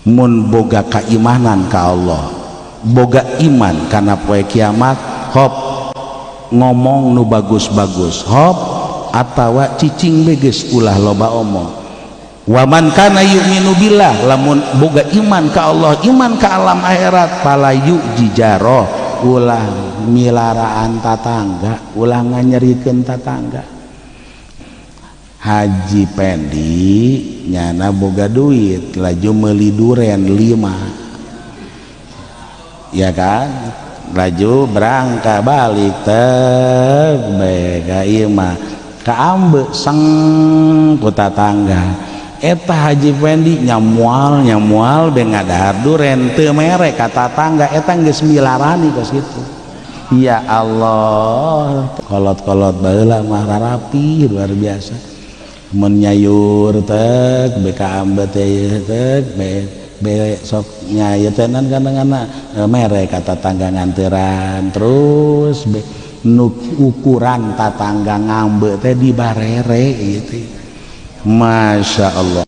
Mun boga keimanan ka Allah, boga iman kana poe kiamat, hop ngomong nu bagus-bagus, hop atawa cicing beges, ulah loba omong. Waman kana yu'minu billah, lamun boga iman ka Allah, iman ka alam akhirat, fala yu'dzi jaroh, ulah milaraan tatangga, ulah nganyerikeun tatangga. Haji Pendi nyana boga duit, laju meuli duren 5, ya kan, laju berangkat balik teh be ka imah, kaambe seng ku tatangga. Eta Haji Pendi nyamual nyamual be ngadahar duren, teu mere ka tatangga. Eta geus milarani kos kitu. Ya Allah, kolot-kolot baheula mah rarapi luar biasa. Mun nyayur teh be kaambe teh teh be be sok nyayur teh nan kadang-kadang mere ka tatangga, nganteran terus be nu ukuran tatangga ngambe teh dibarere gitu. Masya Allah.